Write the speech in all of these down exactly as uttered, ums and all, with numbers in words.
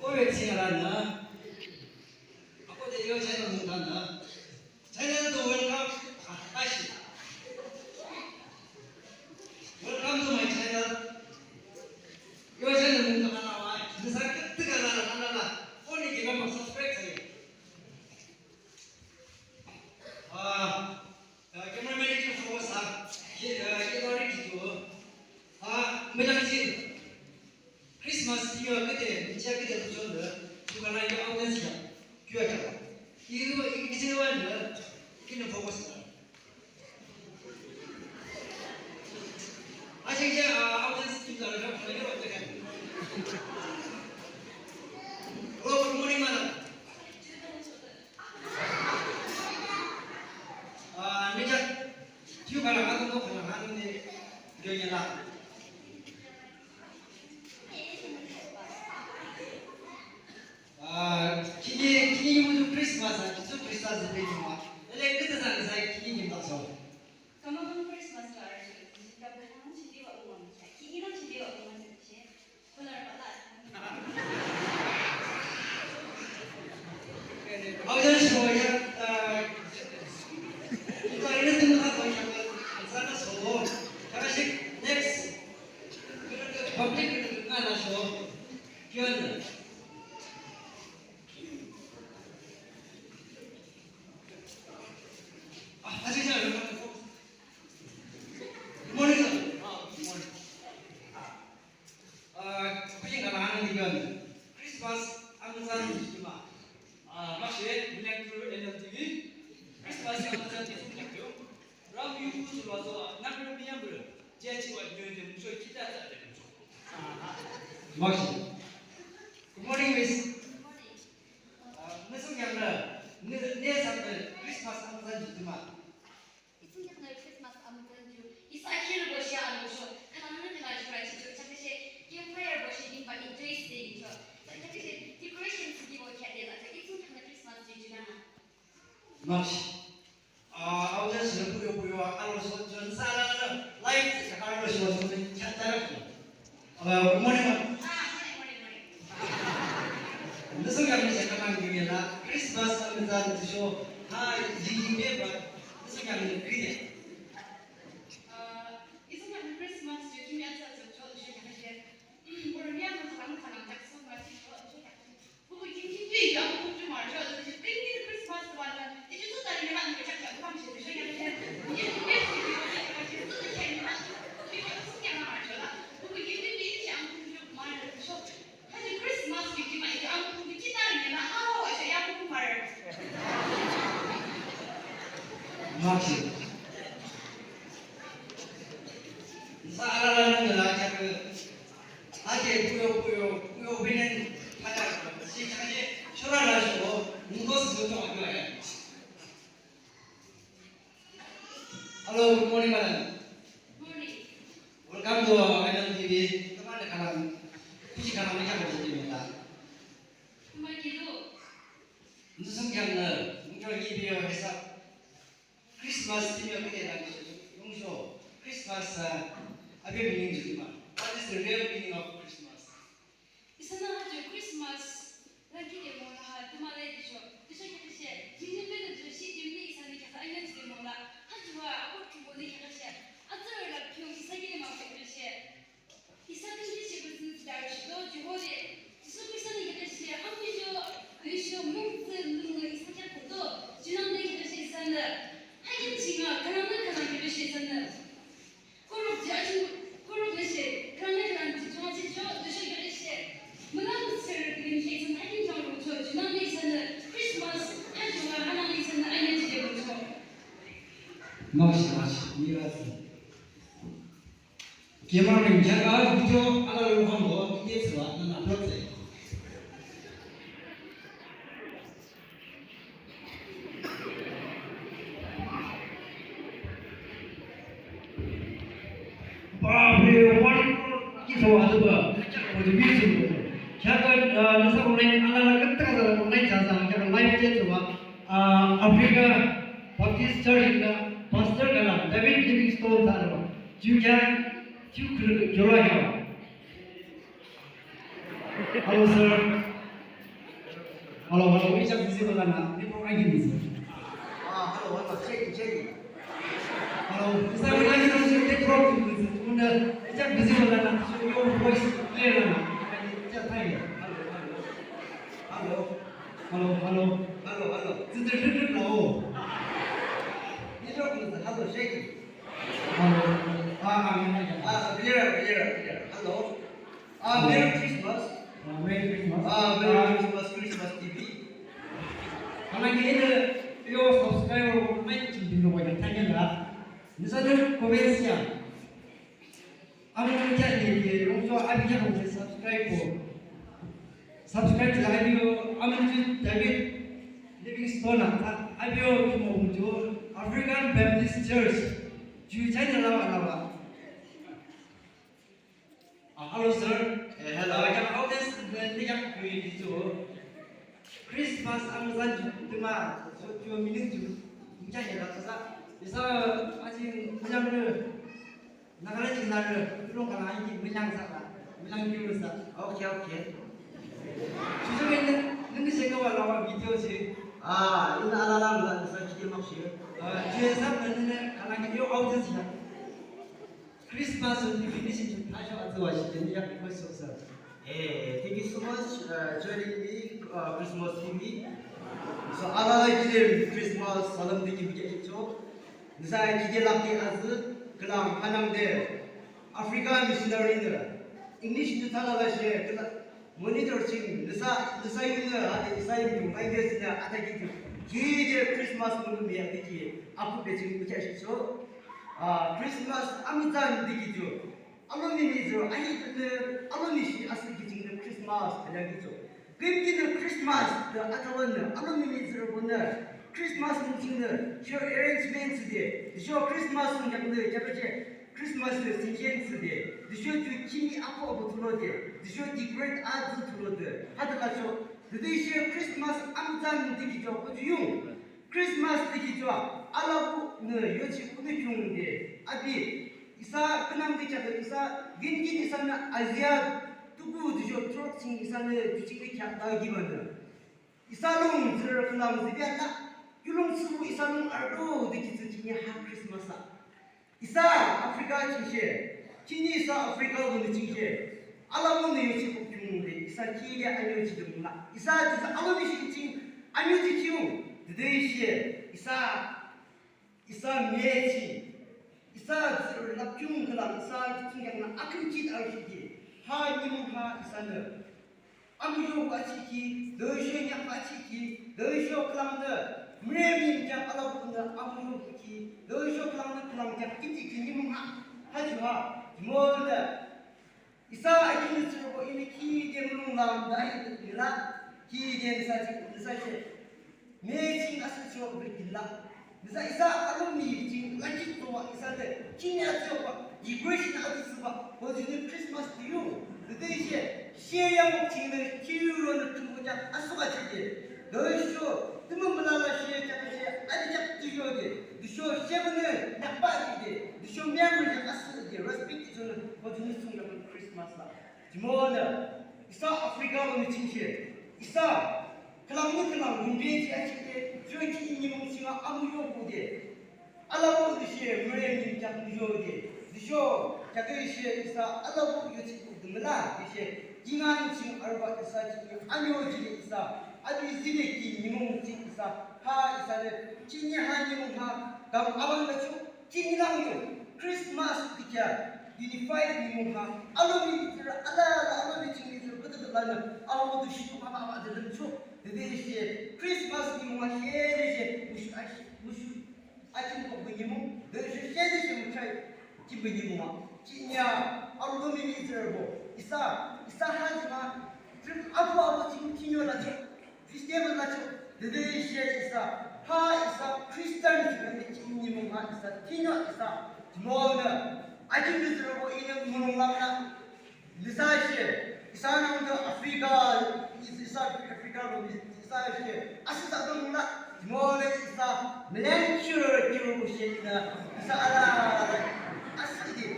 Owe, ching alanü. Ako de yo china mungtan da. China to welcome. Ah, ashi. Welcome to my channel. Yo china mungtan na wa. Nisa ketika la la la la. Phone ke ba subscribe sa. Ah, ah, cameraman ke focus ha. Ke, ah, ke lori ke to. Ah, melang jin. Christmas yu küde, ncha küde tu chonde, tu kana yu audience ya, kyu ya kala. Yu, yu kisi wan de, kini focus la. Aja ya, ah, audience tu la, la, la, la, la. Hello, good morning, madam. Ah, nija, kyu kana, kana, kana, kana, ne, kyu ya la. Ah, khihni, khihni yu Christmas, ah, Jisu Christmas de pe juma. Ele kete sa sa khihni yu ta so. Kama kama Christmas la arju, jita kama chidi wa umam, khihni na chidi wa umam, che, kolar pala. Aja so ya, ah, ito ini tu na to ya, sa na so, kaya si next. Public na na show. Kiwan na. Ah, aja, aja, aja. Good morning, sir. Ah, good morning. Ah, kucing kana aning kiwan. Christmas, ang san, di ba? Ah, makshe, Mulekru N L T V. Christmas, ang san, di ba? Ram yu ku su la so, nak ram miyam bre. Je chi wa nyo de mu cho kita ta de mu cho. Makshe. Good morning, miss. Good morning. Ah, nusung yang na, ne, ne sa de Christmas ang san ju ma. Isung yang na Christmas ang san ju. Isa kir bo sha ang cho. Kana na kana ju ra chi cho. Chak she, ye prayer bo shi din ba in Tuesday cho. Chak she, decoration si di bo kya de la. Isung yang na Christmas ju ju na. Makshe. Ah, audience le puyo puyo, alo so, jon sa la la, live se alo so, so, chat ta la. Ah, good morning, ma'am. Ah, morning, morning, morning. Nusung yang ni sa kamang gini la, Christmas ang sa show, ha, jing jing be ba, nusung yang ni gini. Ah, isung yang Christmas, jing jing be sa so, so, so, so, so. Hmm, orang yang sa lang, sa lang, tak so, ma, so, so, so, so. Makshe. Sa ala la nung la kya ke. Ake puyo puyo puyo binen pada si kya ke. Shora la sho. Nungko su to ma kya. Hello, good morning, madam. Morning. Welcome to N L T V. Teman de kalam. Kuchi kalam ni kya ko jati mata. Kuma kido. Nusung yang na, nungko ni biyo hesa. Christmas timi api de lang. Nungsho. Christmas, uh, api meaning jati ma. What is the real meaning of Christmas? Isanü ha ju Christmas la kide mung la ha tümale de sho, de sho kya she, jingjing bede ju shi jimni isanü kya anya jide mung la, ha ju ha ako kibo ni kya she, atsü la pyung isa kide ma kya she, isa kide shi bu zin dar shi do ju ho de, Jisu Khrista ni kya she, ha mi jo, de sho mung zin nung la isa kya ko do, jinang de kya she isanü, ha yin chinga, kanang na kanang kya she isanü. Kuruk ji ajung, kuruk le she, khrang le khrang ji jung ji jo, de she ge le she. Münang ser lim ji jung ha kin jung ru jo, junang le isanü Christmas, ha jung ha nang le isanü anya ji de ru jo. Makshe, makshe, ni ra si. Camera man, jang a video ala lo hang lo, ni de swa, na na upload se. Bape, one crore ki so atu ba, o de views ko. Kya ka, ah, nasa online, ala la katta ka online cha sa, kya ka live chat ba, ah, Africa Baptist Church na pastor ka na David Livingstone sa ba. Ju kya, ju kya, kya. Hello, sir. Hello, hello, we just busy with that. We don't like it, sir. Ah, hello, hello, check, check. Hello, is that what I said? They talk to me, sir. We just busy with that. So your voice clear, sir. Just hi. Hello, hello. Hello, hello. Hello, hello. This is good, good, hello. You talk to me, sir. Hello, check. Hello. Ah, ah, yeah, yeah, yeah. Ah, clear, clear, clear. Hello. Ah, Merry Christmas. Ah, Merry Christmas. Ah, Merry Christmas, Christmas T V. Kala ki ene, yo subscriber ko mai ki bin ko ya tanya la. Nisa de comments ya. Amun kya ne ke, yung so abi ya ko subscribe ko. Subscribe la abi yo, amun ju David Livingstone la, abi yo ki mo ju African Baptist Church. Ju channel la la. Ah, hello, sir. Eh, hello. Ah, yang audience ne, ne yang kui di ju. Christmas amütsan ju tema, ju, ju meaning ju. Mungkin ya, kata sa. Bisa, aji, mungkin, Nagaland ching la, tulung kala, aji, mungkin sa la. Mungkin kiri sa. Okay, okay. Ju ju ne, ne, ne, seka wala wa video si. Ah, ina ala la, la, sa, kiri mak si. Ah, ju sa, ne, ne, ne, kala, kiri audience ya. Christmas definition ju thasho atsü wa shi, then you have to question, sir. Eh, thank you so much, uh, joining me, uh, Christmas T V. So, alala kide Christmas salam diki bikya icho. Nisa kide lakde atsü, kala hanangde Africa missionary de English de thalala she, kala Monitor ching, nüsa, nüsa yunü, ade isa yunü, maide sinü, ataki tu. Kide Christmas munu mi ataki, aku be ching kucha shicho. Ah, Christmas amütsan diki tu. Alomi mi zero, ahi tu ne, alomi shi asli ki ching ne Christmas, kaya ki tu. Kim ki ne Christmas, de atawa ne, alomi mi zero bu ne. Christmas mung ching ne, show arrangement de, show Christmas mung yak ne, kya ba che. Christmas le singen side, tüsho ju kimi apo apo thulode, tüsho decorate atsü thulode, hadülacho, tütüshe Christmas amütsan dikhicho kuju yung. Christmas dikhicho, alabu nü yochi kudu kyungde, abi, isa künangde chade, isa, gingin isa nü Isaiah tuku tüsho trok ching isa nü, tüching de kya da gibanü. Isa lung zir künang zibian na, yulung subu isa lung ardo dikhi tüching ha Christmas a. Isa Africa chingshe, chini isa Africa lo ni chingshe, alamu ni yochi kuk kyungde, isa kile anyo chi dum la. Isa, isa alamu ni shi ching, anyo chi kyung, dede she, isa, isa me chi, isa zir lap kyung kala, isa ching yang na akun chi da shi ki, ha ni mung ha isa ne. Amuzho achiki, dösho nyak achiki, dösho klang de, mremi nyak alabun de, amuzho ki, dösho klang de, klang nyak kiti ki nimung ha, ha ju ha, mo de. Isa aki ni tsuro ini ki de mulung lam da ini la, ki de nisa chi, nisa chi. Meching asu chok be kila. Nisa isa alomi ching lagi towa isa de. Ching ya chok ba. Decoration asu suba. Ko jini Christmas to you. Dede she. She ya mo ching de kiu ro na tu mo ja asu ba chike. Dösho. Tumu mulala she ja she. Adi jak tu yo de. Dusho she mo ne. Nakba chike. Dusho mya mo ja asu de. Respect to you. Ko jini sung ya Christmas la. Jimona, isa Africa lo ni chingshe, isa, klang ni klang, wunde chi achike, joi chi ini mung chinga amu yo kude. Ala wo dushe, mure ni jak mu yo de. Dusho, jak de she isa, ala wo yo chi ku dumla, dushe, jinga ni ching arba isa chi, anyo chi isa, abi zine ki ni mung chi isa, ha isa de, chi ni ha ni mung ha, kam aban da chu, Chini lang yo, Christmas dikya, unified ni mung ha, alomi tira, ala, ala, alomi chini tira, kutu kutu lana, awo tu shi, ma, ma, ma, de, de, cho, de, de, she, Christmas ni mung ha, she, de, she, mushu, ashi, mushu, achin ko bu ni mung, de, she, she, de, she, muchai, chi bu ni mung ha, chinya, alomi ni tira bo, isa, isa ha, jima, trip, apo, apo, chini, chini, la, cho, Festival la cho, dede she isa, ha isa, Christian si kami chini mung ha isa, tino isa, jimo na, ajin ni zero ko ina mulong lang na, nisa she, isa nang to Africa, is-, isa Africa lo, isa she, asi sa to mula, jimo na isa, melancholy kiro ko she na, isa ala, asi di,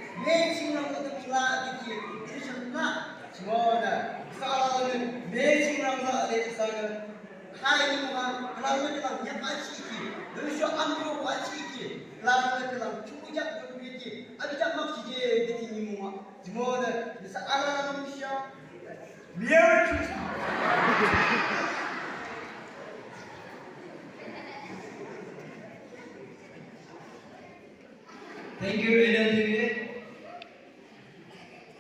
Khülang yap achihkhi, tüsho amro achihkhi, la khülang chukujak yopyeki, abijak makshe de de ki nimung a. Jumonü nüsa alala makshe. Merry Christmas. Thank you, Elder David.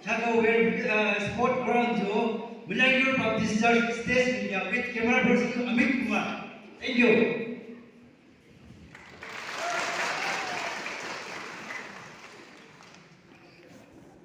Chako, we're, uh, sport ground to Mulangpur Baptist Church stage media with camera person Amit Kumar. Thank you.